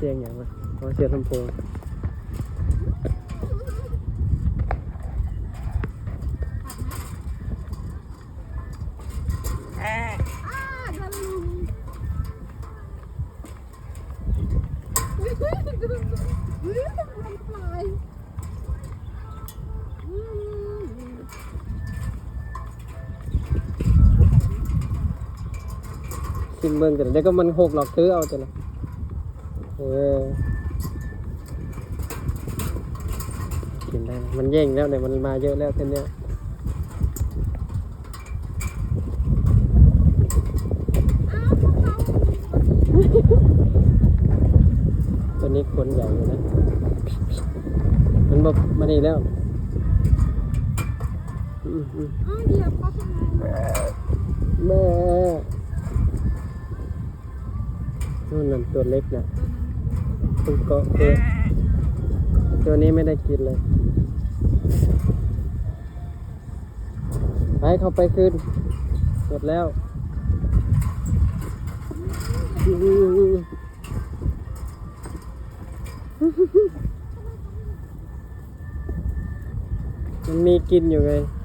ສຽງຫຍັງວະ? ອໍ ສຽງລຳໂພງ. ຊິມເບິ່ງກັນ ແລ້ວກໍມັນຫົກຫຼອກ ຖືເອົາຈັ່ງນະ. ເອີ ກິນໄດ້ ມັນແຍ່ງແລ້ວນີ້ ມັນມາເຍອະແລ້ວເທື່ອນີ້. ຕົວນີ້ຂົນໃຫຍ່ຢູ່ນະ ມັນບໍ່ມານີ້ແລ້ວ. ອືມໆ ອ້າວ ດຽວເຂົາເປັນຫຍັງ? ແມ່ ໂນ່ນນັ້ນ ຕົວເລັກນະ ຕົວເກາະ ຕົວ ຕົວນີ້ໄມ່ໄດ້ກິນເລີຍ. ໄປ ເຂົ້າໄປຄືນ ໝົດແລ້ວ. ມັນມີກິນຢູ່ໄງ.